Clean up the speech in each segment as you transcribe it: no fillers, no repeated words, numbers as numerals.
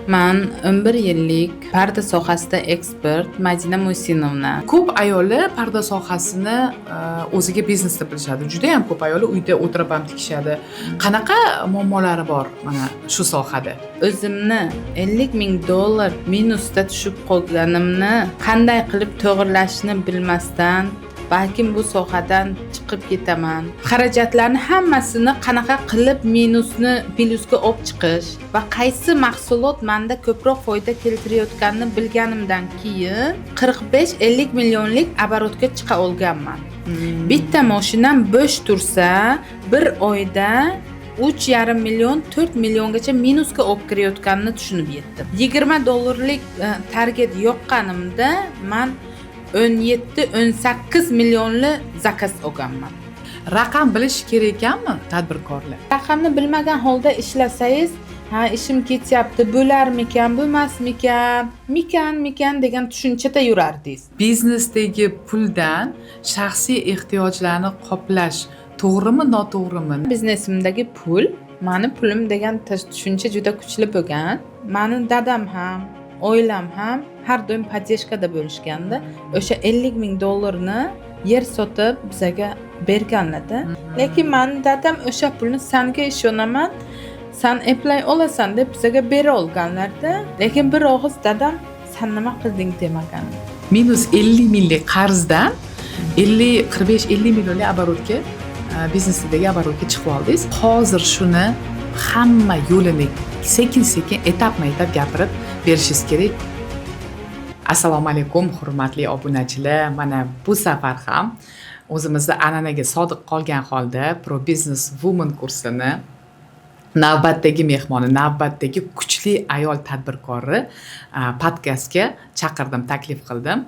Man 11 yillik parda sohasida ekspert Madina Musinovna. Ko'p ayollar parda sohasini o'ziga biznes deb bilishadi. Juda ham ko'p ayollar uyda o'tirib ham tikishadi. Qanaqa muammolari bor mana shu sohada? O'zimni 50 ming dollar minusda tushib qolganimni qanday qilib to'g'irlashni bilmasdan, balkim bu sohadan chiqib ketaman. Xarajatlarni hammasini qanaqa qilib minusni plyusga olib chiqish va qaysi mahsulot menda ko'proq foyda keltirayotganini bilganimdan keyin 45-50 millionlik оборот ga chiqa olganman. Bitta mashinam bo'sh tursa, bir oyda 3,5 million, 4 milliongacha minusga olib kirayotganini tushunib yetdim. 20 dollarlik target yoqqanimda man 17-18 millionli заказ olganman. Raqam bilish kerak ekanmi tadbirkorlar? Raqamni bilmagan holda ishlasangiz, ha, ishim ketyapti, bo'larmikan, bo'lmasmikan, mikan, mikan degan tushunchada yurardingiz. Biznesdagi puldan shaxsiy ehtiyojlarni qoplash to'g'rimi, noto'g'rimi? Biznesimdagi pul mani pulim degan tushuncha juda kuchli bo'lgan. Mani dadam ham, oilam ham har doim поддержка da bo'lishganda, o'sha 50 ming dollarni yer sotib bizaga berganlarda. Lekin mani dadam o'sha pulni sanga ishonaman, san eplay olasan deb bizaga bera olganlarda. Lekin bir og'iz dadam san nima qilding demagan. Minus 50 minglik qarzdan 50, 45, 50 millionlik оборот ga, biznesdagi оборот ga chiqib oldingiz. Hozir shuni hamma yo'lini sekin sekin, etapma etap gapirib berishingiz kerak. Assalomu alaykum, hurmatli obunachilar. Mana bu safar ham o'zimizni an'anaga sodiq qolgan holda Pro Business Woman kursini navbatdagi mehmoni, navbatdagi kuchli ayol tadbirkori podkastga chaqirdim, taklif qildim.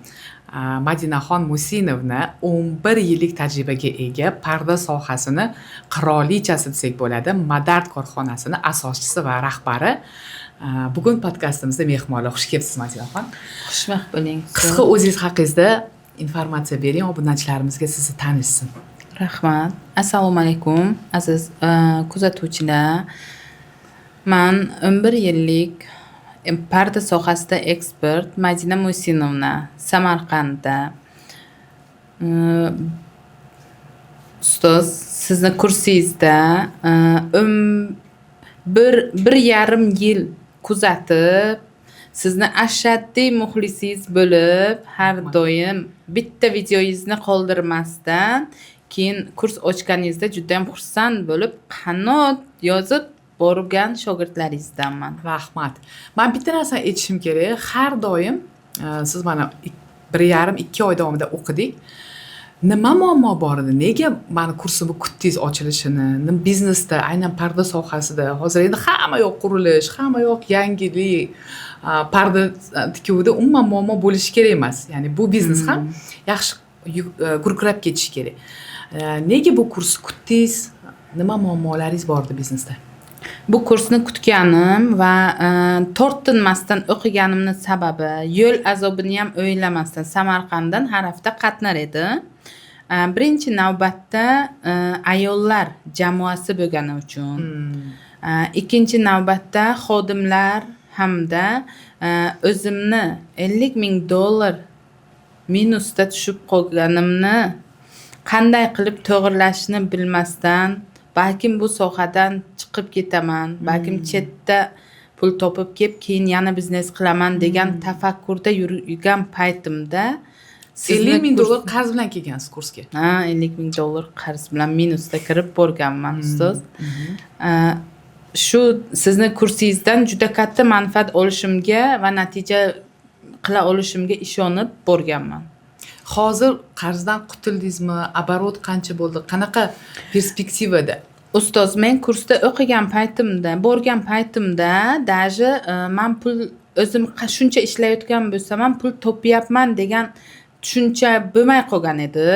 Madinaxon Musinovna 11 yillik tajribaga ega, parda sohasini qirolichasi desak bo'ladi, Madart korxonasini asoschisi va rahbari. Bugun podkastimizda mehmonlar. Xush kelibsiz, Madinaxon. Xushvaqt bo'ling. Qisqa o'zingiz haqingizda informatsiya bering, obunachilarimizga sizni tanishsin. Rahmat. Assalomu alaykum, aziz kuzatuvchilar. Man 11 yillik parda sohasida ekspert Madina Musinovna, Samarqandda. Ustoz, sizni kursingizda 1,5 yil kuzatib, sizni ashaddiy muxlisingiz bo'lib, har doim bitta videoyingizni qoldirmasdan, keyin kurs ochganingizda judayam xursand bo'lib, qanot yozib borgan shogirdlaringizdanman. Rahmat. Man bitta narsani aytishim kerak. Har doim siz mana 1,5, 2 oy davomida o'qidik. Nima muammo bor edi? Nega mani kursimni kutdingiz ochilishini? Nima biznesda, aynan parda sohasida hozir endi hamma yoq qurilish, hamma yoq yangilik, parda tikuvida umuman muammo bo'lishi kerak emas. Ya'ni bu biznes ham yaxshi gurkirab ketishi kerak. Nega bu kursni kutdingiz? Nima muammolaringiz bor edi biznesda? Bu kursni kutganim va tortinmasdan o'qiganimni sababi, yo'l azobini ham o'ylamasdan Samarqanddan har hafta qatnar edim. Birinchi navbatda ayollar jamoasi bo'lgani uchun. Ikkinchi navbatda xodimlar hamda o'zimni 50 ming dollar minusda tushib qolganimni qanday qilib to'g'irlashni bilmasdan, balkim bu sohadan chiqib ketaman, balkim chetda pul topib kelib, keyin yana biznes qilaman degan tafakkurda yurgan paytimda sizni 50 ming dollar qarz bilan kelgansiz kursga. Ha, 50 ming dollar qarz bilan minusda kirib borganman, ustoz. Shu sizni kursingizdan juda katta manfaat olishimga va natija qila olishimga ishonib borganman. Hozir qarzdan qutuldingizmi? Оборот qancha bo'ldi? Qanaqa perspektivada? Ustoz, men kursda o'qigan paytimda, borgan paytimda даже man pul o'zim shuncha ishlayotgan bo'lsam ham pul topyapman degan tushuncha bo'lmay qolgan edi,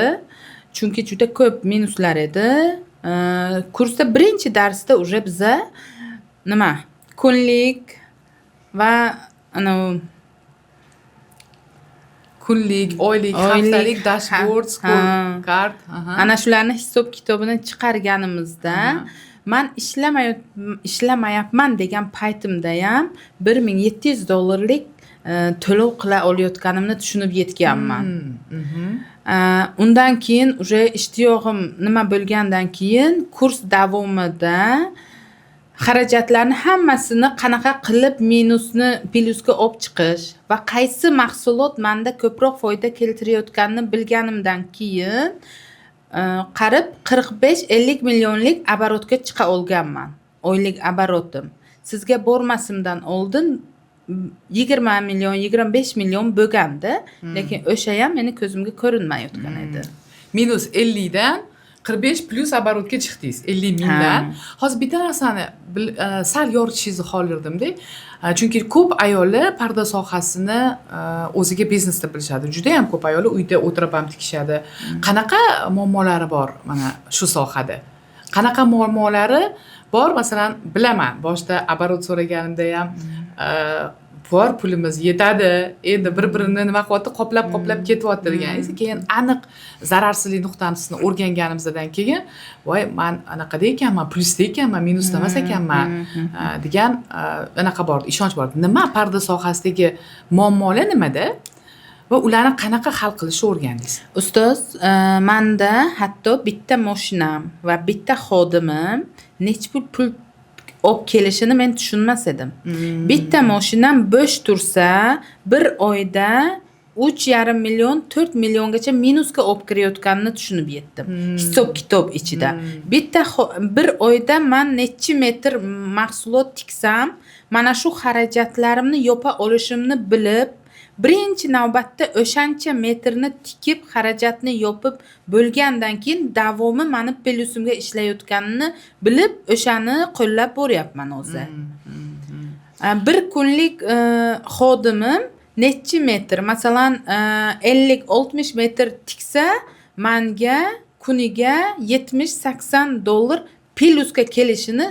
chunki juda ko'p minuslar edi. Kursda birinchi darsda уже biza nima kunlik va anavi Kunlik, oylik, oylik, haftalik dashboard, ha. scorecard. Ana shularni hisob kitobini chiqarganimizda Man ishlamayapman degan paytimda ham 1700 dollarlik to'lov qila olayotganimni tushunib yetganman. Undan keyin уже ishtiyog'im nima bo'lgandan keyin, kurs davomida xarajatlarni hammasini qanaqa qilib minusni plyusga olib chiqish va qaysi mahsulot manda ko'proq foyda keltirayotganini bilganimdan keyin qarib 45-50 millionlik оборот ga chiqa olganman. Oylik оборот im sizga bormasimdan oldin 20 million, 25 million bo'lgandi, lekin o'sha ham meni ko'zimga ko'rinmayotgan edi. Minus 50dan 45 plyus оборот ga chiqdingiz, 50 mingdan. Hozir bitta narsani sal yoritishingizni xohlardimda. Chunki ko'p ayollar parda sohasini o'ziga biznes deb bilishadi. Judayam ko'p ayollar uyda o'tirib ham tikishadi. Qanaqa muammolari bor mana shu sohada? Qanaqa muammolari bor? Masalan, bilaman, boshida оборот so'raganimda ham bor, pulimiz yetadi, endi bir birini nima qilyapti, qoplab qoplab ketyapti deganingiz. Keyin aniq zararsizlik nuqtasini o'rganganimizdan keyin, voy, man anaqada ekanman, plyusda ekanman, minusda emas ekanman degan anaqa bor, ishonch bor. Nima, parda sohasidagi muammolar nimada va ularni qanaqa hal qilishni o'rgandingiz? Ustoz, manda hatto bitta moshinam va bitta xodimim nechi pul olib kelishini men tushunmas edim. Bitta moshinam bo'sh tursa, bir oyda 3,5 million, 4 milliongacha minusga olib kirayotganini tushunib yetdim hisob kitob ichida. Bitta bir oyda man nechi metr mahsulot tiksam, mana shu xarajatlarimni yopa olishimni bilib, birinchi navbatda o'shancha metrni tikib, xarajatni yopib bo'lgandan keyin davomi mani plyusimga ishlayotganini bilib, o'shani qo'llab boryapman o'zi. Bir kunlik xodimim nechi metr, masalan, 50-60 metr tiksa, manga kuniga 70-80 dollar plyusga kelishini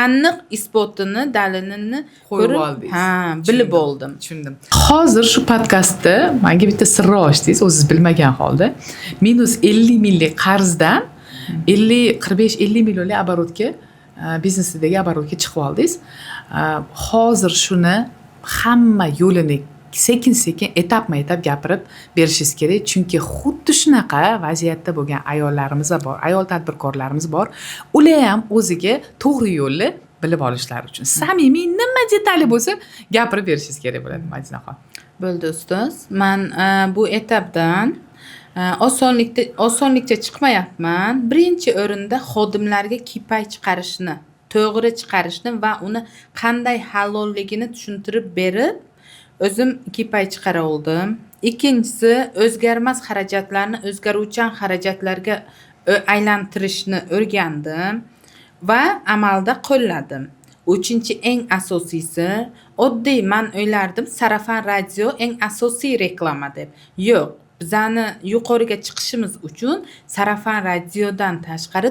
aniq isbotini, dalilini qo'yib ko'rib, oldingiz. Ha, bilib Tushundim. oldim. Tushundim. Hozir shu podkastda manga bitta sirni ochdingiz, o'zingiz bilmagan holda. Minus 50 minglik qarzdan 50, 45-50 millionlik оборот ga, biznesidagi оборот ga chiqib oldingiz. Hozir shuni hamma yo'lini sekin sekin, etapma etap gapirib berishingiz kerak, chunki xuddi shunaqa vaziyatda bo'lgan ayollarimiz bor, ayol tadbirkorlarimiz bor. Ular ham o'ziga to'g'ri yo'lni bilib olishlari uchun samimiy, nima detali bo'lsa, gapirib berishingiz kerak bo'ladi, Madinaxon. Bo'ldi, ustoz. Man bu etapdan osonlikcha chiqmayapman. Birinchi o'rinda xodimlarga KPI chiqarishni, to'g'ri chiqarishni va uni qanday halolligini tushuntirib berib, o'zim KPI chiqara oldim. Ikkinchisi, o'zgarmas xarajatlarni o'zgaruvchan xarajatlarga aylantirishni o'rgandim va amalda qo'lladim. Uchinchi, eng asosiysi, oddiy man o'ylardim, сарафан радио eng asosiy reklama deb. Yo'q, bizani yuqoriga chiqishimiz uchun сарафан радио dan tashqari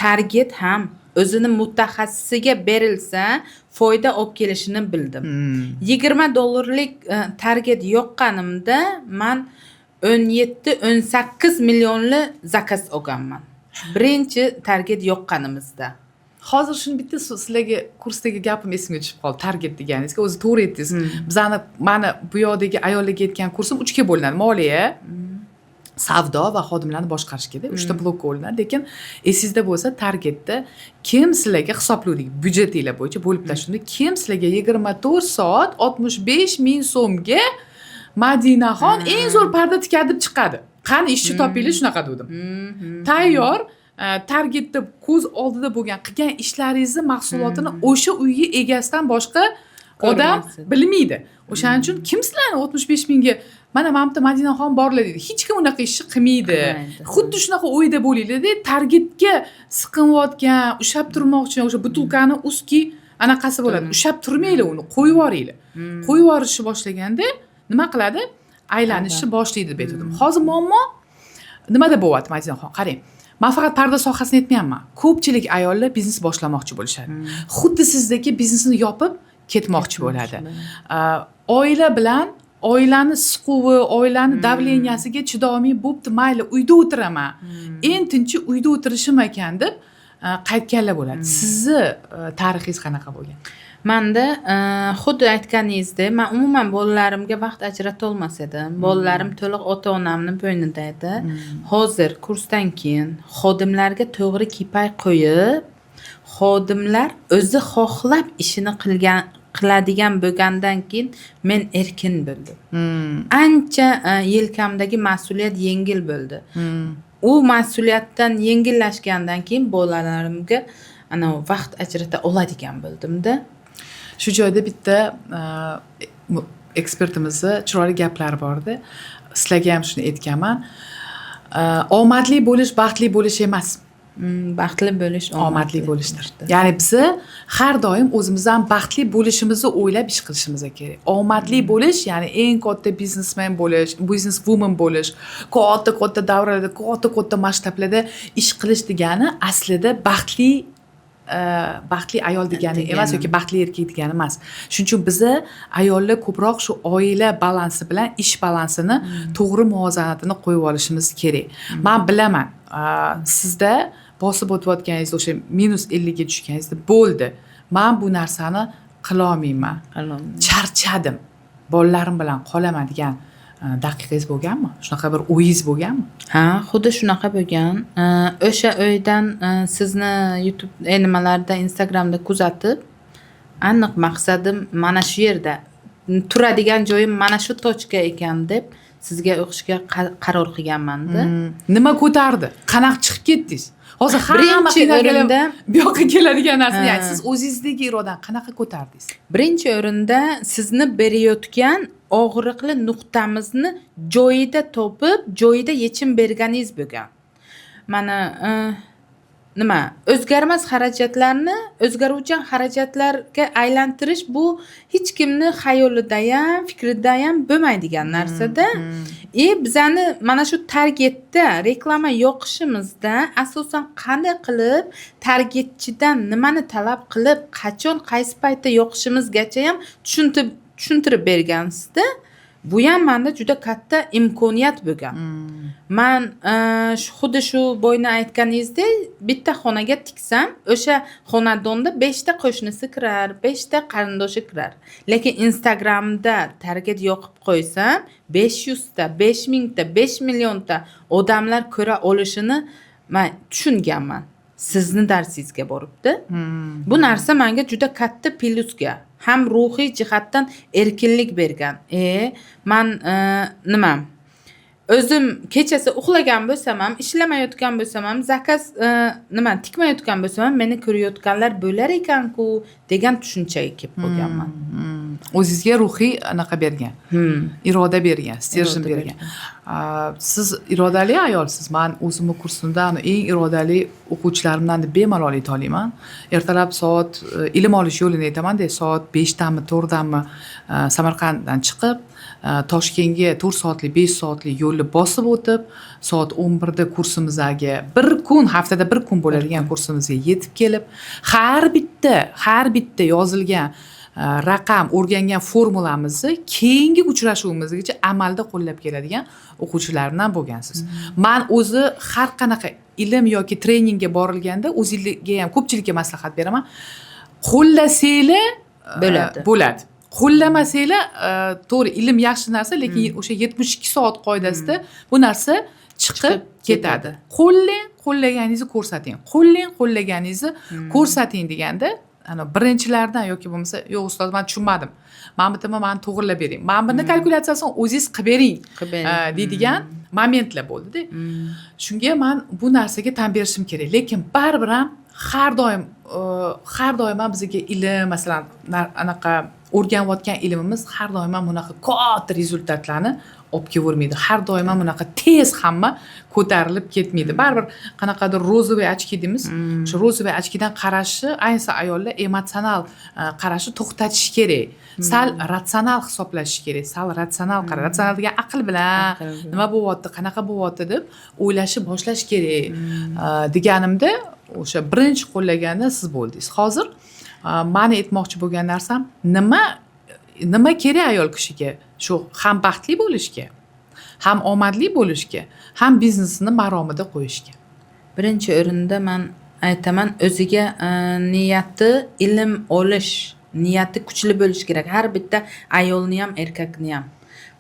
target ham o'zini mutaxassisiga berilsa, foyda olib kelishini bildim. 20 dollarlik target yoqqanimda man 17-18 millionli zakaz olganman. Birinchi target yoqqanimizda. Hozir shuni bitta sizlarga kursdagi gapim esimga tushib qoldi, target deganingizga. O'zi to'g'ri aytdingiz. Bizani, mani bu yoqdagi ayollarga aytgan kursim uchga bo'linadi: moliya, savdo va xodimlarni boshqarishga, uchta blokka bo'linadi. Lekin esingizda bo'lsa, targetda kim sizlarga hisoblovdik, byudjetinglar bo'yicha bo'lib tashlandi, kim sizlarga 24 soat 65 ming so'mga Madinaxon eng zo'r parda tikadi deb chiqadi, qani ishchi topinglar shunaqa degandim. Tayyor targetda ko'z oldida bo'lgan qilgan ishlaringizni mahsulotini o'sha uyni egasidan boshqa odam ko'rmas edi. bilmaydi. O'shaning uchun kim sizlarni 65 mingga mana bu yerda Madinaxon borlar deydi, hech kim unaqa ishni qilmaydi. Qilmaydi. Xuddi shunaqa o'yda bo'linglarda, targetga siqinayotgan, ushlab turmoqchi, o'sha butilkani узкий anaqasi bo'ladi, ushlab turmanglar uni, qo'yib yuboringlar. Qo'yib yuborishni boshlaganda nima qiladi, aylanishni boshlaydi deb aytgandim. Hozir muammo nimada bo'lyapti, Madinaxon? Qarang, man faqat parda sohasini aytmayapman. Ko'pchilik ayollar biznes boshlamoqchi bo'lishadi, xuddi sizdagi biznesini yopib ketmoqchi bo'ladi. Oila bilan, oilani siquvi, oilani давления siga chidolmay, bo'pti, mayli, uyda o'tiraman, eng tinchi uyda o'tirishim ekan deb. Qaytganlar bo'ladi. Sizni tarixingiz qanaqa bo'lgan? Manda xuddi aytganingizdek, man umuman bolalarimga vaqt ajratolmas edim. Bolalarim to'liq ota onamni bo'ynida edi. Hozir kursdan keyin xodimlarga to'g'ri KPI qo'yib, xodimlar o'zi xohlab ishini qiladigan bo'lgandan keyin men erkin bo'ldim. Ancha yelkamdagi mas'uliyat yengil bo'ldi. U mas'uliyatdan yengillashgandan keyin bolalarimga anavi vaqt ajrata oladigan bo'ldimda. Shu joyda bitta ekspertimizni chiroyli gaplari bor edi, sizlarga ham shuni aytganman. Omadli bo'lish baxtli bo'lish emas. Baxtli bo'lish omadli bo'lishdir. Ya'ni biza har doim o'zimizdan baxtli bo'lishimizni o'ylab ish qilishimiz kerak. Omadli bo'lish, ya'ni eng katta biznesmen bo'lish, biznes woman bo'lish, katta katta davralarda, katta katta masshtablarda ish qilish degani aslida baxtli ayol degani emas Degani. yoki baxtli erkak degani emas. Shuning uchun biza ayollar ko'proq shu oila balansi bilan ish balansini to'g'ri muvozanatini qo'yib olishimiz kerak. Man bilaman, sizda bosib o'tayotganingizda, o'sha -50ga tushganingizda bo'ldi, man bu narsani qilolmayman, charchadim, bolalarim bilan qolaman degan daqiqangiz bo'lganmi? Shunaqa bir o'yingiz bo'lganmi? Ha, xuddi shunaqa bo'lgan. O'sha uydan sizni YouTube nimalarda, Instagramda kuzatib, aniq maqsadim mana shu yerda turadigan joyim mana shu точка ekan deb sizga o'qishga qaror qilganmanda. Nima ko'tardi? Qanaqa chiqib ketdingiz? Hozir hamma Birinchi qiynalganlar o'rinda bu yoqqa keladigan narsa. Ha. Ya'ni siz o'zingizdagi irodani qanaqa ko'tardingiz? Birinchi o'rinda sizni berayotgan og'riqli nuqtamizni joyida topib, joyida yechim berganingiz bo'lgan. Mana nima, o'zgarmas xarajatlarni o'zgaruvchan xarajatlarga aylantirish, bu hech kimni xayolida ham, fikrida ham bo'lmaydigan narsada. И bizani mana shu targetda reklama yoqishimizda asosan qanday qilib targetchidan nimani talab qilib, qachon, qaysi paytda yoqishimizgacha ham tushuntirib bergansizda. Bu ham manda juda katta imkoniyat bo'lgan. Man xuddi shu boyna aytganingizdek, bitta xonaga tiksam, o'sha xonadonda beshta qo'shnisi kirar, beshta qarindoshi kirar. Lekin Instagramda target yoqib qo'ysam, 500ta, 5000ta, 5 millionta odamlar ko'ra olishini man tushunganman sizni darsingizga boribdi. Bu narsa manga juda katta plyusga, ham ruhiy jihatdan erkinlik bergan. Man nima, o'zim kechasi uxlagan bo'lsam ham, ishlamayotgan bo'lsam ham, заказ nima tikmayotgan bo'lsam ham, meni ko'rayotganlar bo'lar ekanku degan tushunchaga kelib qolganman. O'zingizga ruhiy anaqa bergan, iroda bergan, стержень Iroda bergan. Siz irodali ayolsiz. Man o'zimni kursimdan eng irodali o'quvchilarimdan deb bemalol ayta olaman. Ertalab soat ilm olish yo'lini aytamanda, soat 5dami, 4dami Samarqanddan chiqib, Toshkentga 4 soatlik, 5 soatlik yo'lni bosib o'tib, soat 11da kursimizga, bir kun, haftada bir kun bo'ladigan kursimizga yetib kelib, har bitta yozilgan raqam, o'rgangan formulamizni keyingi uchrashuvimizgacha amalda qo'llab keladigan o'quvchilarimdan bo'lgansiz. Man o'zi har qanaqa ilm yoki treningga borilganda o'zingizga ham, ko'pchilikka maslahat beraman: qo'llasanglar Bo'ladi. Bo'ladi. Qo'llamasanglar, to'g'ri, ilm yaxshi narsa, lekin o'sha 72 soat qoidasida bu narsa chiqib Chiqib ketadi. ketadi. Qo'llang, qo'llaganingizni ko'rsating, qo'llang, qo'llaganingizni ko'rsating deganda, ana birinchilardan yoki bo'lmasa, "Yo'q, ustoz, man tushunmadim, mana bu yerda mani to'g'irlab bering, mana buni kalkulyatsiyasini o'zingiz qilib bering" Qilib bering. Deydigan momentlar bo'ldida. Shunga man bu narsaga tan berishim kerak, lekin baribir ham har doim ham bizga ilm, masalan, anaqa o'rganayotgan ilmimiz har doim ham bunaqa katta результат larni olib kelavermaydi, har doim ham bunaqa tez hamma ko'tarilib ketmaydi. Baribir qanaqadir розовый очки deymiz, shu розовый очки dan qarashni, ayniqsa ayollar emotsional qarashni to'xtatish kerak, sal ratsional hisoblashish kerak, sal ratsional qara, ratsional degan aql bilan Aql bilan. nima bo'lyapti, qanaqa bo'lyapti deb o'ylashni boshlash kerak deganimda, o'sha birinchi qo'llaganda siz bo'ldingiz. Hozir mani aytmoqchi bo'lgan narsam, nima kerak ayol kishiga shu ham baxtli bo'lishga, ham omadli bo'lishga, ham biznesini maromida qo'yishga? Birinchi o'rinda man Aytaman, o'ziga niyati ilm olish niyati kuchli bo'lishi kerak har bitta ayolni ham, erkakni ham.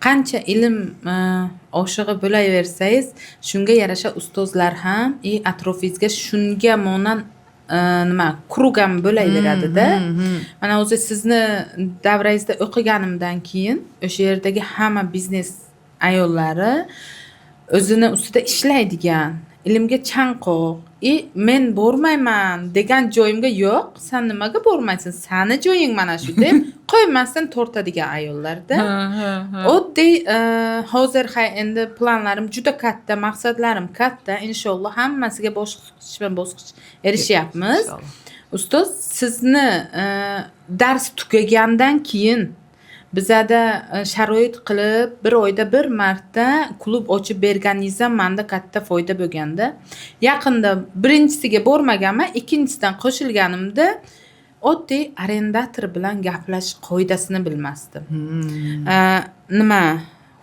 Qancha ilm oshig'i bo'laversangiz, shunga yarasha ustozlar ham и atrofingizga shunga monand nima, круг ham bo'laveradida. Mana o'zi sizni davrangizda o'qiganimdan keyin o'sha yerdagi hamma biznes ayollari o'zini ustida ishlaydigan, ilmga chanqoq и men bormayman degan joyimga, "Yo'q, san nimaga bormaysan, sani joying mana shu", deb qo'ymasdan tortadigan ayollarda. Oddiy hozir hay endi planlarim juda katta, maqsadlarim katta, inshaalloh hammasiga bosqichma bosqich erishyapmiz. Inshaalloh. Ustoz, sizni dars tugagandan keyin bizada sharoit qilib, bir oyda bir marta klub ochib berganingiz ham manda katta foyda bo'lganda. Yaqinda birinchisiga bormaganman, ikkinchisidan qo'shilganimda oddiy arendator bilan gaplashish qoidasini bilmasdim. Nima,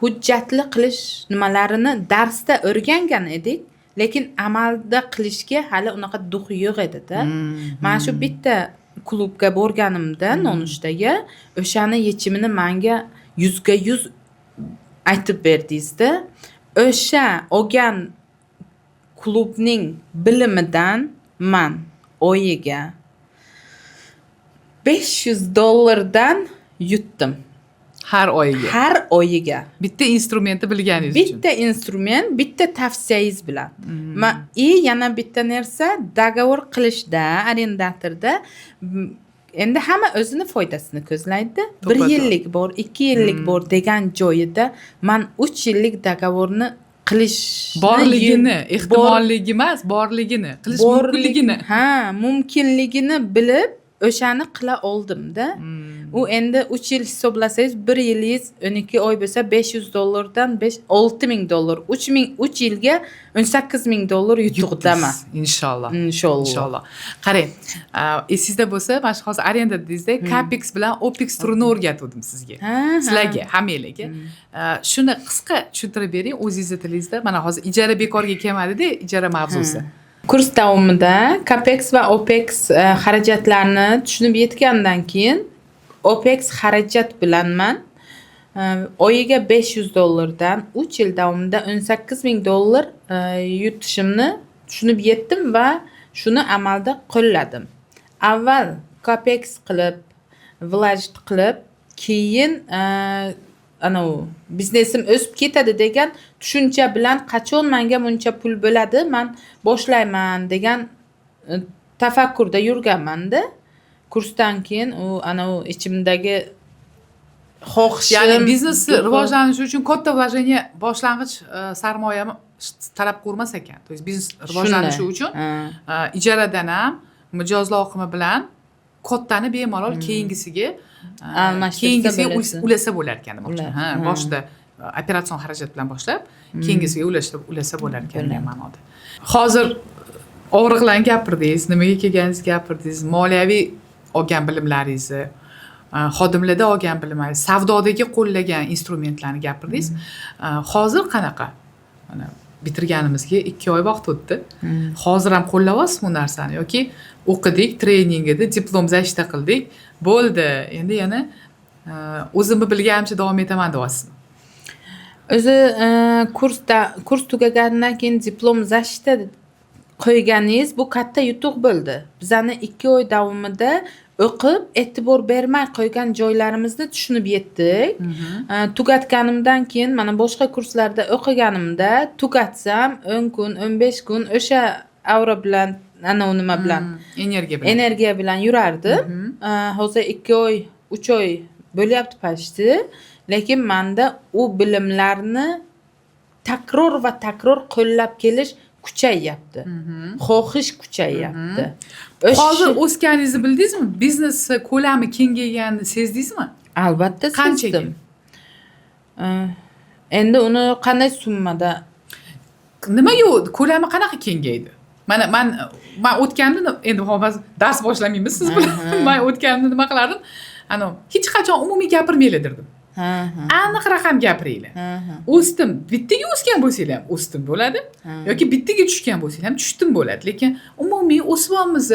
hujjatli qilish nimalarini darsda o'rgangan edik, lekin amalda qilishga hali unaqa дух yo'q edida. Mana shu bitta klubga borganimda, nonushtaga, o'shani yechimini manga 100% aytib berdingizda. O'sha olgan klubning bilimidan man oyiga 500 dollardan yutdim. Har oyiga? Har oyiga. Bitta instrumentni bilganingiz uchun. Bitta instrument, bitta tavsiyangiz bilan. И yana bitta narsa, договор qilishda arendatorda endi hamma o'zini foydasini ko'zlaydi. Bir To'ppa-to'g'ri. yillik bor, 2 yillik bor degan joyida man 3 yillik договор ni qilish Borligini, ehtimolligi emas, borligini, qilish mumkinligini. Ha, mumkinligini bilib, o'shani qila oldimda. U endi 3 yil hisoblasangiz, bir yilingiz 12 oy bo'lsa, 500 dollardan 6 ming dollar, 3000, 3 yilga 18 ming dollar yutuqdaman. Inshaalloh. Inshaalloh. Inshaalloh. Qarang, esingizda bo'lsa, mana shu hozir arenda dedingizda, capex bilan opex turini o'rgatuvdim sizga, Ha, ha. sizlarga hammanglarga. Shuni qisqa tushuntirib bering o'zingizni tilingizda. Mana hozir ijara bekorga kelmadida, ijara mavzusi. Kurs davomida capex va opex xarajatlarni tushunib yetgandan keyin, opex xarajat bilan man oyiga 500 dollardan 3 yil davomida 18 ming dollar yutishimni tushunib yetdim va shuni amalda qo'lladim. Avval capex qilib, вложить qilib, keyin anavi biznesim o'sib ketadi degan tushuncha bilan, qachon manga buncha pul bo'ladi, man boshlayman degan tafakkurda yurganmanda. Kursdan keyin u anavi ichimdagi xohishim, Ya'ni biznes rivojlanishi uchun katta вложение, boshlang'ich sarmoya talab ko'rmas ekan. То есть biznes rivojlanishi uchun ijaradan ham mijozlar oqimi bilan kattani bemalol keyingisiga Almashtirsa keyingisiga bo'ladi. Ulasa bo'lar ekan demoqchiman. Ha, boshida operatsion xarajat bilan boshlab, keyingisiga ulasa bo'lar ekan degan ma'noda. Hozir og'riqlarni gapirdingiz, nimaga kelganingizni gapirdingiz, moliyaviy olgan bilimlaringizni, xodimlarda olgan bilimlaringiz, savdodagi qo'llagan instrumentlarni gapirdingiz. Hozir qanaqa? Mana bitirganimizga 2 oy vaqt o'tdi. Hozir ham qo'llayapsizmi bu narsani yoki o'qidik, trening edi, diplom защита qildik, bo'ldi, endi yana o'zimni bilganimcha davom etaman deyapsizmi? O'zi kurs tugaganidan keyin diplom защита qo'yganingiz bu katta yutuq bo'ldi. Bizani 2 oy davomida o'qib, e'tibor bermay qo'ygan joylarimizni tushunib yetdik. Tugatganimdan keyin mana boshqa kurslarda o'qiganimda, tugatsam 10 kun, 15 kun o'sha aura bilan, anavi nima bilan, Energiya bilan. Energiya bilan yurardim. Hozir 2 oy, 3 oy bo'lyapti почти, lekin manda u bilimlarni takror va takror qo'llab kelish kuchayyapti, xohish kuchayyapti. Hozir o'sganingizni bildingizmi? Biznes ko'lami kengayganini sezdingizmi? Albatta. Qanchaga? Sezdim. Endi uni qanday summada? Nimaga, u ko'lami qanaqa kengaydi? Mana man o'tganda, endi hozir dars boshlamaymiz siz bilan, man o'tganimda nima qilardim? Anavi, hech qachon umumiy gapirmanglar derdim. Ha ha Aniq raqam gapiringlar. ha ha O'sdim, bittaga o'sgan bo'lsanglar ham o'sdim bo'ladi yoki bittaga tushgan bo'lsanglar ham tushdim bo'ladi. Lekin umumiy o'syapmiz,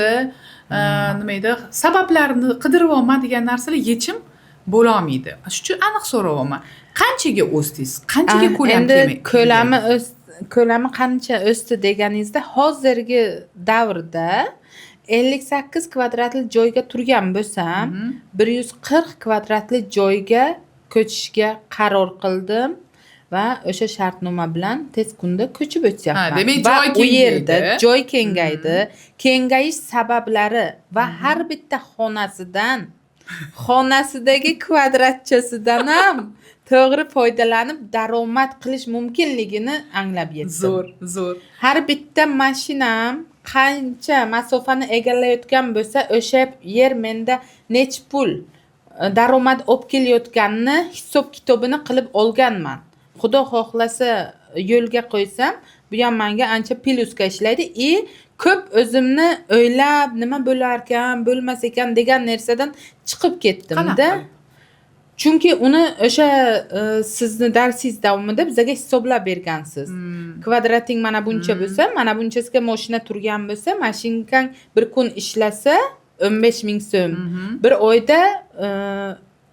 nima edi, sabablarini qidiryapman degan narsalar yechim bo'lolmaydi. Shuning uchun aniq so'rayapman. Qanchaga o'sdingiz? Qanchaga ko'lam Endi ko'lami qancha o'sdi deganingizda, hozirgi davrda 58 kvadratli joyga turgan bo'lsam, 140 kvadratli joyga ko'chishga qaror qildim va o'sha shartnoma bilan tez kunda ko'chib o'tyapman. Ha, demak, Va joy u yerda kengaydi. Joy kengaydi. Kengayish sabablari va har bitta xonasidan, xonasidagi kvadratchasidan ham to'g'ri foydalanib daromad qilish mumkinligini anglab yetdim. Zo'r, zo'r. Har bitta mashinam qancha masofani egallayotgan bo'lsa, o'sha yer menda nechi pul daromad olib kelayotganini hisob kitobini qilib olganman. Xudo xohlasa, yo'lga qo'ysam, bu ham manga ancha plyusga ishlaydi и ko'p o'zimni o'ylab, nima bo'larkan, bo'lmas ekan degan narsadan chiqib ketdimda. Qanaqa qilib? Chunki uni o'sha sizni darsingiz davomida bizaga hisoblab bergansiz. Kvadrating mana buncha bo'lsa, mana bunchasiga moshina turgan bo'lsa, mashinkang bir kun ishlasa 15 ming so'm. Bir oyda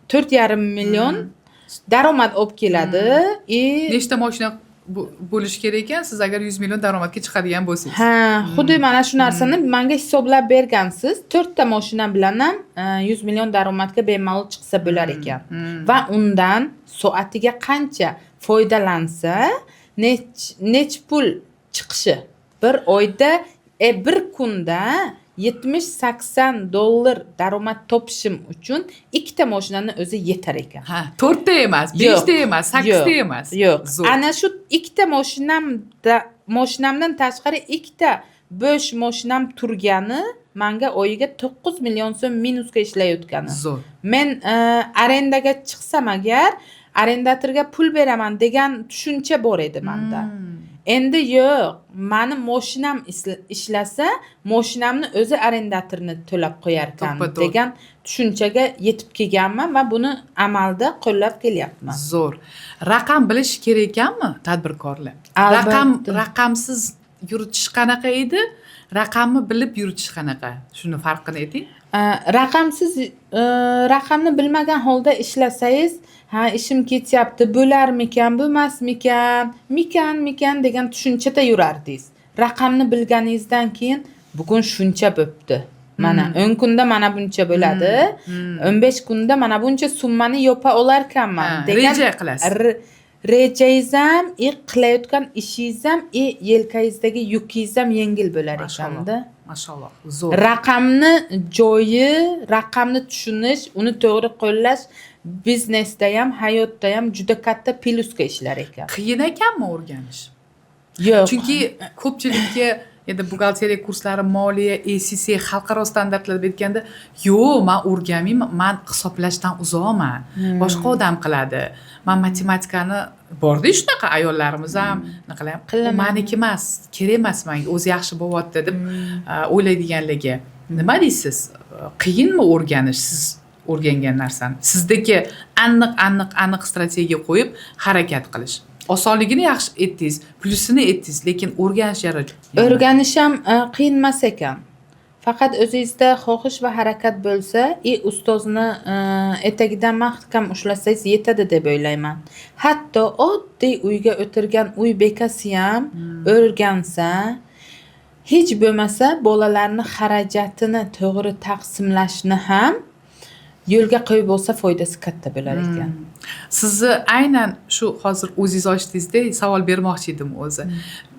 4,5 million daromad olib keladi и Nechta moshina bo'lishi kerak ekan, siz agar 100 million daromadga chiqadigan bo'lsangiz? Ha, xuddi mana shu narsani manga hisoblab bergansiz. To'rtta moshina bilan ham 100 million daromadga bemalol chiqsa bo'lar ekan. Va undan soatiga qancha foydalansa, nech pul chiqishi. Bir oyda, bir kunda 70-80 dollar daromad topishim uchun ikkita moshinani o'zi yetar ekan. Ha, to'rtta emas, Yo'q, beshta emas, sakkizta yo'q, emas. Yo'q. Zo'r. Ana shu ikkita moshinamdan tashqari ikkita bo'sh moshinam turgani manga oyiga 9 million so'm minusga ishlayotgani. Zo'r. Men arendaga chiqsam agar, arendatorga pul beraman degan tushuncha bor edi manda. Endi yo'q, mani moshinam ishlasa, moshinamni o'zi arendatorni to'lab qo'yarkan To'ppa-to'g'ri. degan tushunchaga yetib kelganman va buni amalda qo'llab kelyapman. Zo'r. Raqam bilish kerak ekanmi tadbirkorlar? Albatta. Raqamsiz yuritish qanaqa edi? Raqamni bilib yuritish qanaqa? Shuni farqini ayting. Raqamsiz, raqamni bilmagan holda ishlasangiz, ha, ishim ketyapti, bo'larmikan, bo'lmasmikan, mikan, mikan degan tushunchada yurardingiz. Raqamni bilganingizdan keyin bugun shuncha bo'pti. Mana 10 kunda mana buncha bo'ladi. 15 kunda mana buncha summani yopa olarkanman Ha, degan reja qilasiz. Rejangiz ham, и qilayotgan ishingiz ham, и yelkangizdagi yukingiz ham yengil bo'lar Mashalloh. ekanda. Mashalloh. Zo'r. Raqamni joyi, raqamni tushunish, uni to'g'ri qo'llash biznesda ham, hayotda ham juda katta plyusga ishlar ekan. Qiyin ekanmi o'rganish? Yo'q. Chunki ko'pchilikka endi buxgalteriya kurslari, moliya, ACCA xalqaro standartlar deb aytganda, yo'q, man o'rganmayman, man hisoblashdan uzoqman. Boshqa odam qiladi. Man matematikani borda shunaqa ayollarimiz ham anaqalar ham, Qilaman. Maniki emas, kerak emas menga, o'zi yaxshi bo'lyapti deb o'ylaydiganlarga nima deysiz? Qiyinmi o'rganish siz o'rgangan narsani? Sizdagi aniq, aniq, aniq strategiya qo'yib harakat qilish. Osonligini yaxshi aytdingiz, plyusini aytdingiz, lekin o'rganish jarayoni. O'rganish ham qiyin emas ekan. Faqat o'zingizda xohish va harakat bo'lsa, и ustozni etagidan mahkam ushlasangiz yetadi deb o'ylayman. Hatto oddiy uyga o'tirgan uy bekasi ham o'rgansa, hech bo'lmasa bolalarni xarajatini to'g'ri taqsimlashni ham yo'lga qo'yib olsa, foydasi katta bo'lar ekan. Sizni aynan shu hozir o'zingiz ochdingizda, savol bermoqchi edim o'zi.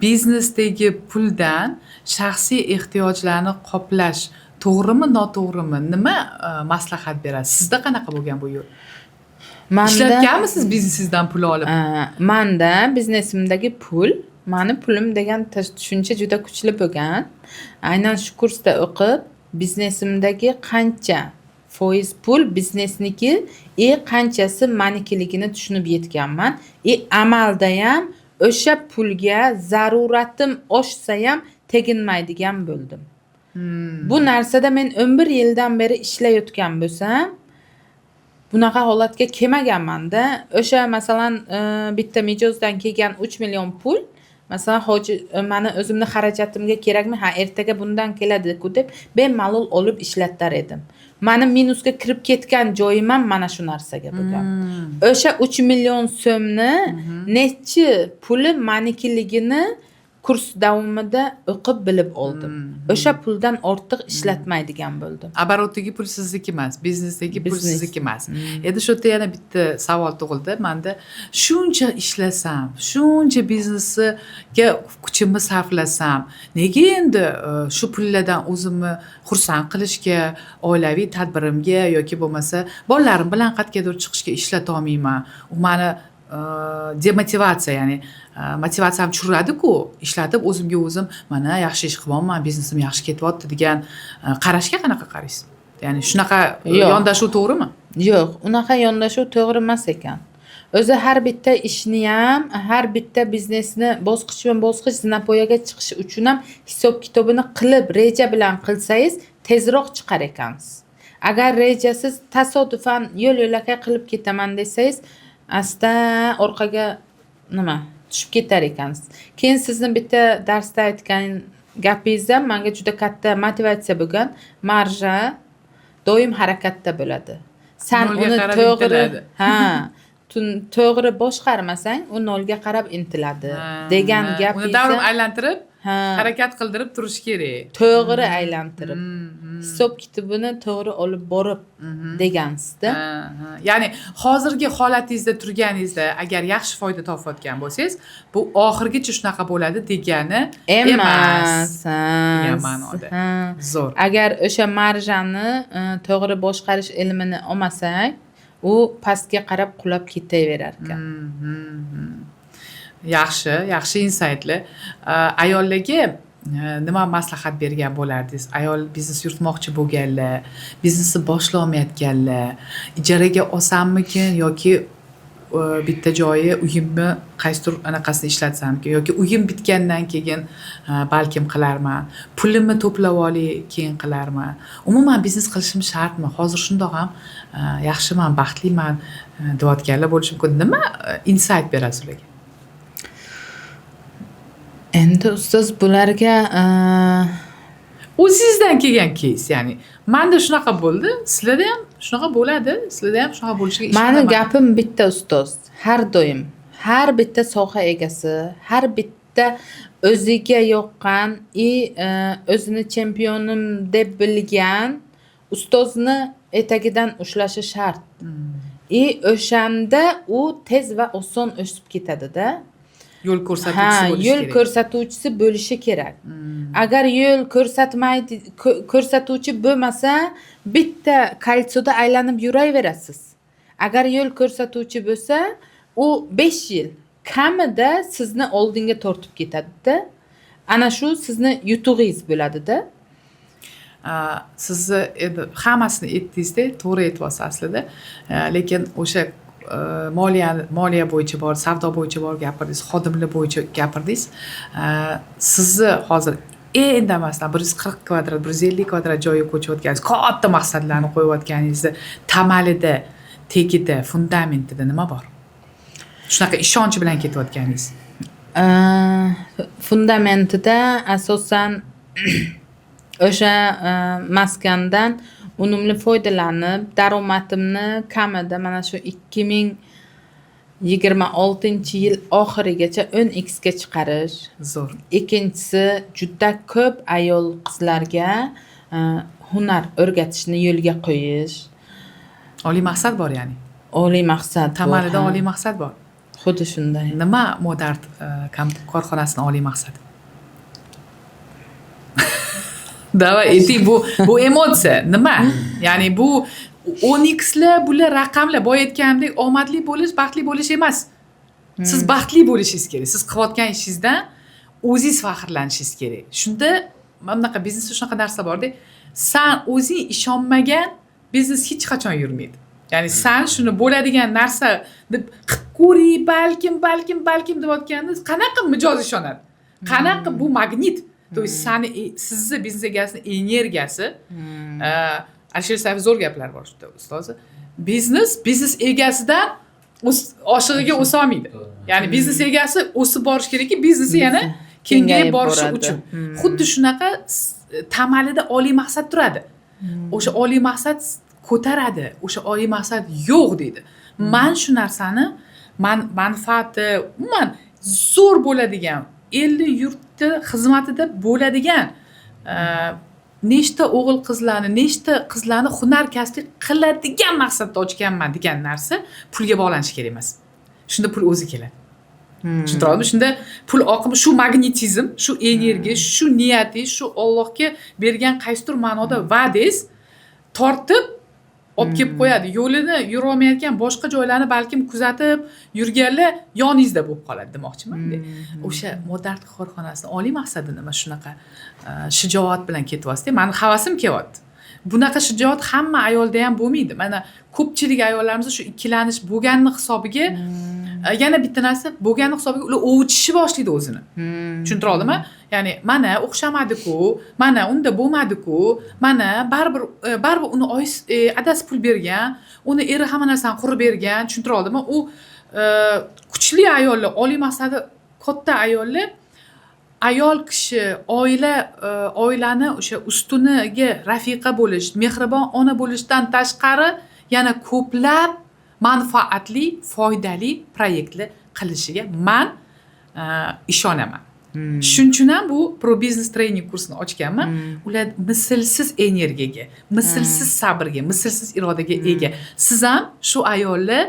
Biznesdagi puldan shaxsiy ehtiyojlarni qoplash to'g'rimi, noto'g'rimi? Nima maslahat berasiz? Sizda qanaqa bo'lgan bu yo'l? Manda Ishlatganmisiz biznesingizdan pul olib? Manda biznesimdagi pul mani pulim degan tushuncha juda kuchli bo'lgan. Aynan shu kursda o'qib, biznesimdagi qancha foiz pul biznesniki и qanchasi manikiligini tushunib yetganman. И amalda ham o'sha pulga zaruratim oshsa ham teginmaydigan bo'ldim. Bu narsada men 11 yildan beri ishlayotgan bo'lsam, bundan Bunaqa holatga kelmaganmanda. O'sha, masalan, bitta mijozdan kelgan 3 million pul, masalan, hoji mani o'zimni xarajatimga kerakmi, ha, ertaga bundan keladiku deb bemalol olib ishlatar edim. Mani minusga kirib ketgan joyim ham mana shu narsaga bo'lgan. O'sha 3 million so'mni nechi puli manikiligini kurs davomida o'qib bilib oldim. O'sha puldan ortiq ishlatmaydigan bo'ldim. Оборот dagi pul sizniki emas, biznesdagi pul Biznes. sizniki emas. Endi shu yerda yana bitta savol tug'ildi manda: shuncha ishlasam, shuncha biznesga kuchimni sarflasam, nega endi shu pullardan o'zimni xursand qilishga, oilaviy tadbirimga yoki bo'lmasa bolalarim bilan qayergadir chiqishga ishlatolmayman? U mani demotivatsiya, ya'ni motivatsiyam tushiradiku. Ishlatib o'zimga o'zim mana yaxshi ish qilyapman, biznesim yaxshi ketyapti degan qarashga qanaqa qaraysiz? Ya'ni shunaqa Yo'q. yondashuv to'g'rimi? Yo'q, unaqa yondashuv to'g'ri emas ekan. O'zi har bitta ishni ham, har bitta biznesni bosqichma bosqich zinapoyaga chiqish uchun ham hisob kitobini qilib, reja bilan qilsangiz, tezroq chiqar ekansiz. Agar rejasiz, tasodifan yo'l yo'lakay qilib ketaman desangiz, asta orqaga nima tushib ketar ekansiz. Keyin sizni bitta darsda aytgan gapingiz ham manga juda katta motivatsiya bo'lgan: marja doim harakatda bo'ladi, san Nolga uni qarab to'g'ri intiladi. Ha, to'g'ri boshqarmasang, u nolga qarab intiladi degan Uni gapingiz. davr aylantirib, Ha, harakat qildirib turish kerak. To'g'ri aylantirib, hisob kitobini to'g'ri olib borib degansizda. Ha. Ya'ni hozirgi holatingizda turganingizda agar yaxshi foyda topayotgan bo'lsangiz, bu oxirigacha shunaqa bo'ladi degani emas, ha, degan ma'noda. Ha. Zo'r. Agar o'sha marjani to'g'ri boshqarish ilmini olmasak, u pastga qarab qulab ketaverar ekan. Yaxshi, yaxshi insaytlar. Ayollarga nima maslahat bergan bo'lardingiz? Ayol biznes yuritmoqchi bo'lganlar, biznesni boshlolmayotganlar, ijaraga olsammikin yoki bitta joyi uyimni qaysidir anaqasini ishlatsammikin yoki uyim bitgandan keyin balkim qilarman, pulimni to'plab olay, keyin qilarman, umuman biznes qilishim shartmi, hozir shundoq ham yaxshiman, baxtliman deyotganlar bo'lishi mumkin. Nima insayt berasiz ularga? Endi, ustoz, bularga O'zingizdan kelgan keys, ya'ni manda shunaqa bo'ldi, sizlarda ham shunaqa bo'ladi, sizlarda ham shunaqa bo'lishiga Mani ishonaman. gapim bitta, ustoz. Har doim har bitta soha egasi, har bitta o'ziga yoqqan и o'zini chempionim deb bilgan ustozni etagidan ushlashi shart. И o'shanda u tez va oson o'sib ketadida. Yo'l ko'rsatuvchisi Ha, bo'lishi yo'l kerak. ko'rsatuvchisi bo'lishi kerak. Agar yo'l ko'rsatmaydi, ko'rsatuvchi bo'lmasa, bitta кольцо da aylanib yuraverasiz. Agar yo'l ko'rsatuvchi bo'lsa, u 5 yil kamida sizni oldinga tortib ketadida. Ana shu sizni yutug'ingiz bo'ladida. Sizni endi hammasini aytdingizda, to'g'ri aytyapsiz aslida. Lekin o'sha moliya bo'yicha bor, savdo bo'yicha bor gapirdingiz, xodimlar bo'yicha gapirdingiz. Sizni hozir indamasdan 140 kvadrat, 150 kvadrat joyga ko'chayotganingiz, katta maqsadlarni qo'yayotganingizni tamalida, tagida, fundamentida nima bor, shunaqa ishonch bilan ketayotganingiz? Fundamentida asosan o'sha maskandan unumli foydalanib, daromadimni kamida mana shu 2026-yil oxirigacha 10 ga chiqarish. Zo'r. Ikkinchisi, juda ko'p ayol qizlarga hunar o'rgatishni yo'lga qo'yish. Oliy maqsad bor, ya'ni. Oliy maqsad bor, Tamalida ha. oliy maqsad bor. Xuddi shunday. Nima Modart korxonasini oliy maqsadi? Давай ayting, bu emotsiya nima? Ya'ni bu 10xlar, bular raqamlar, boya aytganimdek, omadli bo'lish baxtli bo'lish emas. Siz baxtli bo'lishingiz kerak, siz qilayotgan ishingizdan o'zingiz faxrlanishingiz kerak. Shunda mana bunaqa biznesda shunaqa narsa borda, san o'zing ishonmagan biznes hech qachon yurmaydi. Ya'ni san shuni bo'ladigan narsa deb qilib ko'ray, balkim, balkim, balkim deyotganda qanaqa mijoz ishonadi, qanaqa? Bu magnit, то есть sani sizni biznes egasini energiyasi. Alisher Sayfi, zo'r gaplar bor shu ustozi. Biznes egasidan oshig'iga o'solmaydi. Ya'ni biznes egasi o'sib borishi kerakki, biznesi yana kengayib Kengayib borishi boradi. uchun. Xuddi shunaqa tamalida oliy maqsad turadi. O'sha oliy maqsad ko'taradi, o'sha oliy maqsad yo'q deydi. Man shu narsani man manfaati umuman zo'r bo'ladigan, elni yurtni xizmatida bo'ladigan, nechta o'g'il qizlarni, nechta qizlarni hunar kasblik qiladigan maqsadda ochganman degan narsa pulga bog'lanishi kerak emas. Shunda pul o'zi keladi. Tushuntira oldimmi? Shunda pul oqimi, shu magnetizm, shu energiya, shu niyatingiz, shu Ollohga bergan qaysidir ma'noda va'dangiz tortib olib kelib qo'yadi. Yo'lini yurolmayotgan, boshqa joylarni balkim kuzatib yurganlar yoningizda bo'lib qoladi demoqchiman. O'sha Modart korxonasini oliy maqsadi nima? Shunaqa shijoat bilan ketyapsizda. Mani havasim kelyapti. Bunaqa shijoat hamma ayolda ham bo'lmaydi. Mana ko'pchilik ayollarimizda shu ikkilanish bo'lganini hisobiga, yana bitta narsa bo'lgani hisobiga ular ovutishni boshlaydi o'zini. Tushuntira oldimmi? Ya'ni mana o'xshamadi-ku, mana unda bo'lmadi-ku, mana baribir uni oyisi, adasi pul bergan, uni eri hamma narsani qurib bergan. Tushuntira oldimmi? U kuchli ayollar, oliy maqsadi katta ayollar, ayol kishi oila, oilani o'sha ustuniga rafiqa bo'lish, mehribon ona bo'lishdan tashqari yana ko'plab manfaatli, foydali proyektlar qilishiga man ishonaman. Shuning uchun ham bu pro biznes trening kursini ochganman. Ular mislsiz energiyaga, mislsiz sabrga, mislsiz irodaga ega. Siz ham shu ayollar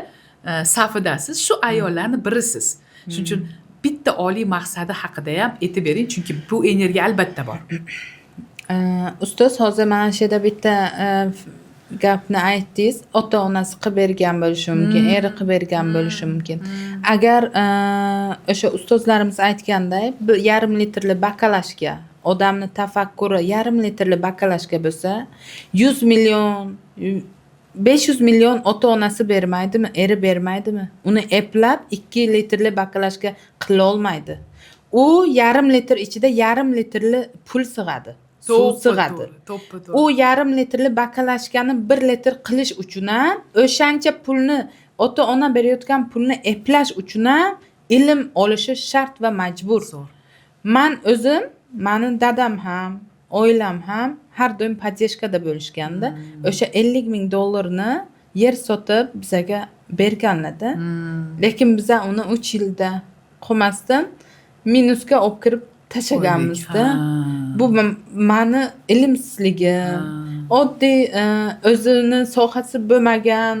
safidasiz, shu ayollarni birisiz. Shuning uchun bitta oliy maqsadi haqida ham aytib bering, chunki bu energiya albatta bor. Ustoz, hozir mana shu yerda bitta gapni aytdingiz. Ota onasi qilib bergan bo'lishi mumkin, eri qilib bergan bo'lishi mumkin. Agar o'sha ustozlarimiz aytganday, bir yarim litrli баклажка, odamni tafakkuri yarim litrli баклажка bo'lsa, 100 million, 500 million ota onasi bermaydimi, eri bermaydimi, uni eplab 2 litrli баклажка qilolmaydi. U yarim litr ichida yarim litrli pul sig'adi, suv sig'adi. To'ppa to'g'ri. U yarim litrli баклажка ni 1 litr qilish uchun ham, o'shancha pulni, ota ona berayotgan pulni eplash uchun ham ilm olishi shart va majbur. Zo'r. Man o'zim, mani dadam ham, oilam ham har doim поддержка da bo'lishganda. O'sha 50 ming dollarni yer sotib bizaga berganlarda, lekin biza uni 3 yilda qolmasdan minusga olib kirib tashlaganmizda. Bu mani ilmsizligim, oddiy, o'zini sohasi bo'lmagan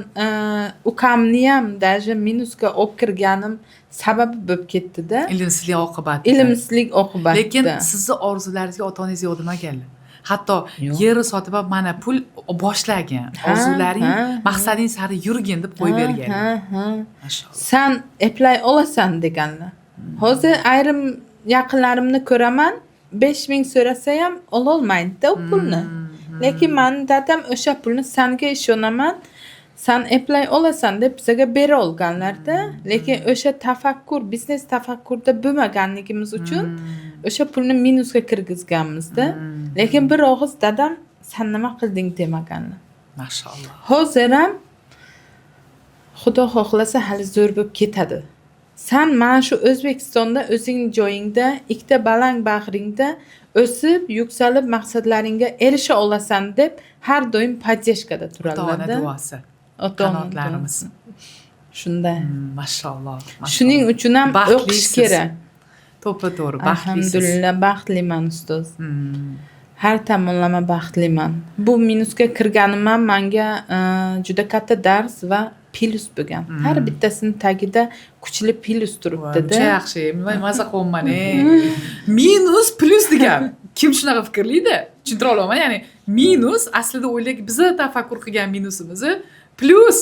ukamni ham даже minusga olib kirganim sabab bo'lib ketdida. Ilmsizlik oqibatida. Ilmsizlik oqibatida. Lekin sizni orzularingizga ota onangiz yo'q demaganlar. Hatto Yo'q. yeri sotib olib, mana pul, boshlagin, orzularing, maqsading sari yurgin deb qo'yib berganlar. Ha, ha. Mashalloh. San eplay olasan deganlar. Hozir ayrim yaqinlarimni ko'raman, 5000 so'rasa ham ololmaydida u pulni. Lekin mani dadam o'sha pulni, sanga ishonaman, san eplay olasan deb bizaga bera olganlarda. Lekin o'sha tafakkur, biznes tafakkurda bo'lmaganligimiz uchun o'sha pulni minusga kirgizganmizda. Lekin bir og'iz dadam san nima qilding demaganlar. Mashalloh. Hozir ham xudo xohlasa hali zo'r bo'lib ketadi. San mana shu O'zbekistonda, o'zing joyingda, ikkita balang bag'ringda o'sib, yuksalib, maqsadlaringga erisha olasan deb har doim поддержка da Ota ona turadilarda. duosi. Ota ona Qanotlarimiz. duosi. Shunday. Mashalloh. Shuning uchun ham Baxtlisiz. o'qish kerak. To'ppa to'g'ri, baxtlisiz. Alhamdulillah, baxtliman, ustoz. Har tomonlama baxtliman. Bu minusga kirganim ham manga juda katta dars va plyus bo'lgan. Har bittasini tagida kuchli plyus turibdida. Uncha yaxshi, man maza qilyapman. Minus plyus degan. Kim shunaqa fikrlaydi? Tushuntira olaman. Ya'ni minus aslida o'ylaylik, biza tafakkur qilgan minusimizni plyus.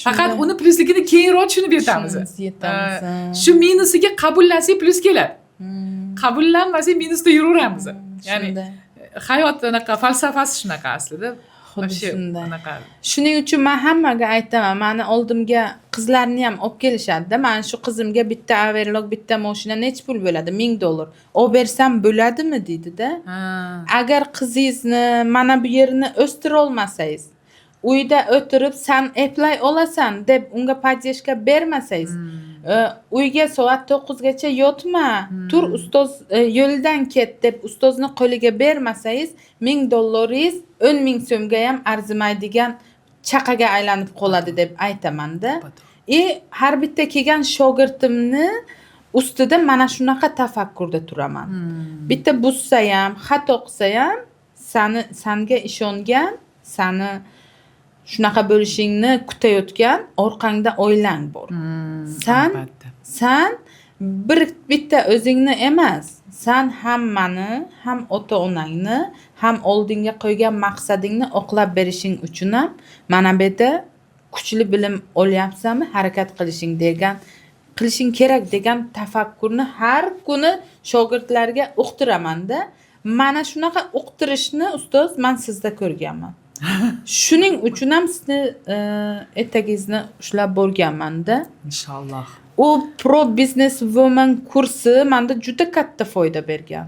Faqat uni plyusligini keyinroq tushunib yetamiz. Tushunib yetamiz, ha. Shu minusiga qabullansak, plyus keladi. Qabullanmasak, minusda yuraveramiz. Ya'ni Shunday. hayot anaqa falsafasi shunaqa aslida. Xuddi Вообще shunday. anaqa. Shuning uchun man hammaga aytaman, mani oldimga qizlarni ham olib kelishadida, mana shu qizimga bitta overlok, bitta moshina nechi pul bo'ladi? 1000 dollar. Olib bersam bo'ladimi deydida. Agar qizingizni mana bu yerini o'stira olmasangiz, Uyda o'tirib, san eplay olasan deb unga поддержка bermasangiz, uyga soat 9gacha yotma, tur, ustoz yo'lidan ket deb ustozni qo'liga bermasangiz, 1000 dollaringiz 10 000 so'mga ham arzimaydigan chaqaga aylanib qoladi deb aytamanda. И har bitta kelgan shogirdimni ustida mana shunaqa tafakkurda turaman. Bitta buzsa ham, xato qilsa ham, sani, sanga ishongan, sani shunaqa bo'lishingni kutayotgan orqangda oilang bor. San san bir bitta o'zingni emas, san hammani, ham ota onangni, ham oldinga qo'ygan maqsadingni oqlab berishing uchun ham mana bu yerda kuchli bilim olyapsanmi, harakat qilishing degan, qilishing kerak degan tafakkurni har kuni shogirdlarga uqtiramanda. Mana shunaqa uqtirishni, ustoz, man sizda ko'rganman. Shuning uchun ham sizni etagingizni ushlab borganmanda. Inshaalloh. U Pro Business Woman kursi manda juda katta foyda bergan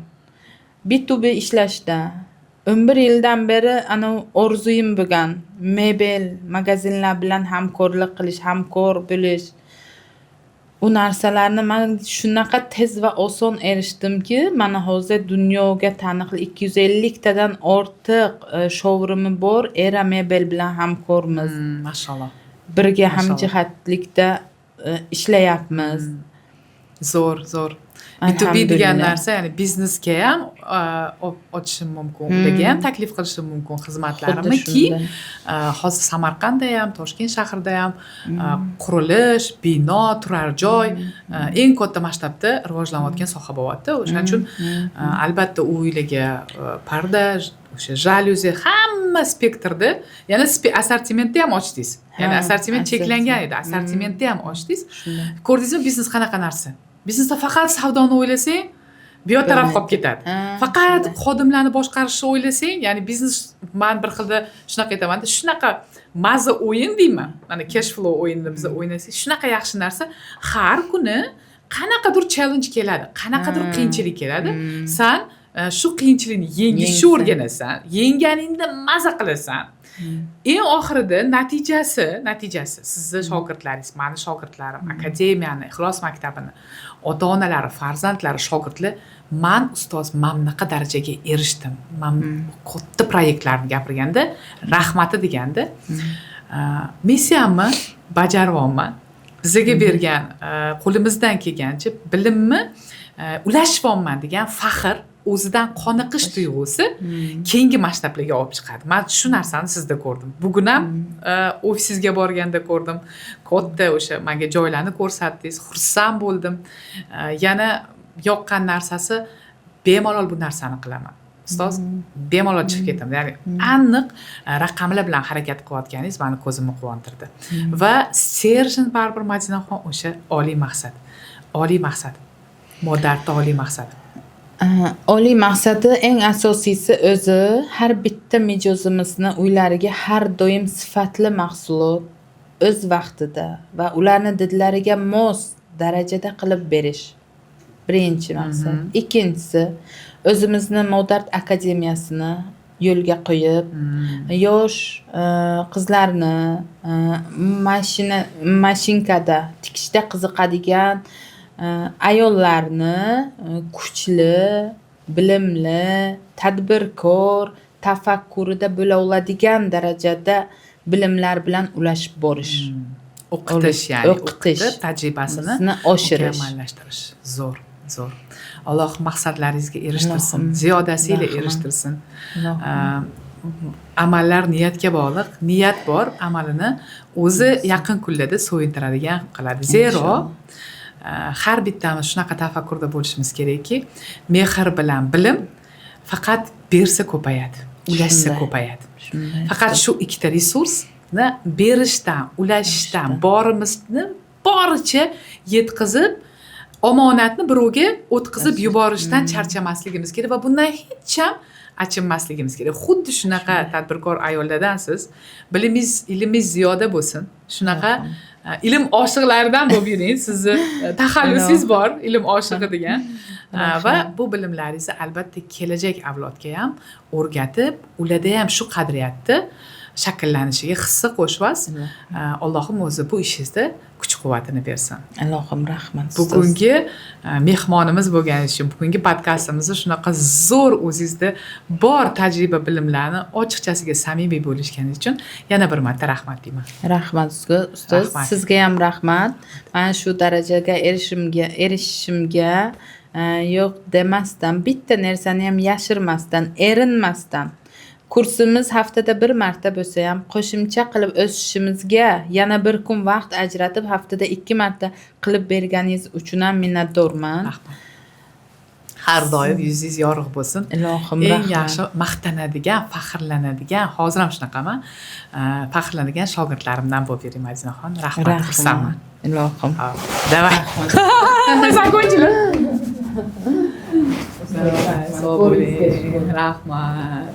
B2B ishlashda. 11 yildan beri anavi orzuyim bo'lgan mebel magazinlar bilan hamkorlik qilish, hamkor bo'lish, u narsalarni man shunaqa tez va oson erishdimki, mana hozir dunyoga taniqli 250 tadan ortiq showroomi bor Era Mebel bilan hamkormiz. Mashalloh. Birga Mashalloh. hamjihatlikda ishlayapmiz. Zo'r, zo'r. B2B degan Alhamdulillah. narsa, ya'ni biznesga ham ochishim mumkin, ularga ham taklif qilishim mumkin xizmatlarimni Xuddi ki shunday. hozir Samarqandda ham, Toshkent shahrida ham qurilish, bino, turar joy eng katta masshtabda rivojlanayotgan soha bo'lyapti. O'shaning uchun albatta u uylarga parda, o'sha jalyuzi, hamma spektrda, yana assortimentni ham ochdingiz. Ya'ni assortiment cheklangan edi, assortimentni ham ochdingiz. Shunday. Ko'rdingizmi, biznes qanaqa narsa? Biznesda faqat savdoni o'ylasang, bu yoq taraf qolib ketadi. Faqat xodimlarni boshqarishni o'ylasang, ya'ni biznes, man bir xilda shunaqa aytamanda, shunaqa maza o'yin deyman. Mana cash flow o'yinini biz o'ynasak, shunaqa yaxshi narsa. Har kuni qanaqadir challenge keladi, qanaqadir qiyinchilik keladi. San shu qiyinchilikni yengishni Yengsan. o'rganasan, yengganingda maza qilasan. Eng oxirida natijasi sizni shogirdlaringiz, mani shogirdlarim, akademiyani, Ixlos maktabini ota onalari, farzandlari, shogirdlar: "Man, ustoz, man bunaqa darajaga erishdim, man katta proyektlarni gapirganda, rahmati deganda, missiyamni bajaryapman, bizaga bergan qo'limizdan kelgancha bilimni ulashyapman" degan faxr, o'zidan qoniqish tuyg'usi keyingi masshtablarga olib chiqadi. Man shu narsani sizda ko'rdim. Bugun ham ofisingizga borganda ko'rdim. Katta o'sha manga joylarni ko'rsatdingiz, xursand bo'ldim. Yana yoqqan narsasi, bemalol bu narsani qilaman, ustoz, bemalol chiqib ketaman, ya'ni aniq raqamlar bilan harakat qilayotganingiz mani ko'zimni quvontirdi. Va стержень baribir, Madinaxon, o'sha oliy maqsad, oliy maqsad, Modartni oliy maqsadi. Oliy maqsadi, eng asosiysi o'zi har bitta mijozimizni uylariga har doim sifatli mahsulot o'z vaqtida va ularni didlariga mos darajada qilib berish. Birinchi maqsad. Ikkinchisi, o'zimizni Modart akademiyasini yo'lga qo'yib, yosh qizlarni, mashina, mashinkada tikishda qiziqadigan ayollarni kuchli, bilimli, tadbirkor, tafakkurida bo'la oladigan darajada bilimlar bilan ulashib borish. O'qitish, ya'ni O'qitish. o'qitib, tajribasini oshirish. mukammallashtirish. Zo'r, zo'r. Alloh maqsadlaringizga erishtirsin, Ilohim. ziyodasiyle Ilohim. erishtirsin. Ilohim. Amallar niyatga bog'liq. Niyat bor, amalini o'zi yaqin kunlarda so'yintiradigan qiladi. Zero Inshaalloh. har bittamiz shunaqa tafakkurda bo'lishimiz kerakki, mehr bilan bilim faqat bersa ko'payadi, ulashsa ko'payadi. Shunday. Faqat shu ikkita resursni berishdan, ulashishdan, borimizni boricha yetkazib, omonatni birovga o'tkazib yuborishdan charchamasligimiz kerak va bundan hech ham achinmasligimiz kerak. Xuddi shunaqa tadbirkor ayollardansiz. Bilimingiz, ilmingiz ziyoda bo'lsin. Shunaqa ilm oshiqlaridan bo'lib yuring. Sizni taxallusingiz bor, ilm oshig'i degan. Va bu bilimlaringizni albatta kelajak avlodga ham o'rgatib, ularda ham shu qadriyatni Shakllanishiga hissa qo'shyapsiz. Allohim o'zi bu ishingizda kuch quvvatini bersin. Ilohim, rahmat, ustoz. Bugungi mehmonimiz bo'lganingiz uchun, bugungi podkastimizda shunaqa zo'r o'zingizda bor tajriba, bilimlarni ochiqchasiga samimiy bo'lishganingiz uchun yana bir marta rahmat deyman. Rahmat, ustoz. Rahmat. Sizga ham rahmat. Mana shu darajaga erishishimga yo'q demasdan, bitta narsani ham yashirmasdan, erinmasdan, kursimiz haftada bir marta bo'lsa ham, qo'shimcha qilib o'sishimizga yana bir kun vaqt ajratib, haftada ikki marta qilib berganingiz uchun ham minnatdorman. Rahmat, har doim yuzingiz yorug' bo'lsin. Ilohim, Eng rahmat. yaxshi maqtanadigan, faxrlanadigan, hozir ham shunaqaman, faxrlanadigan shogirdlarimdan bo'lib bering, Madinaxon. Rahmat, xursandman. Ilohim. Давай, мы закончили. Давай, sog' bo'ling, rahmat.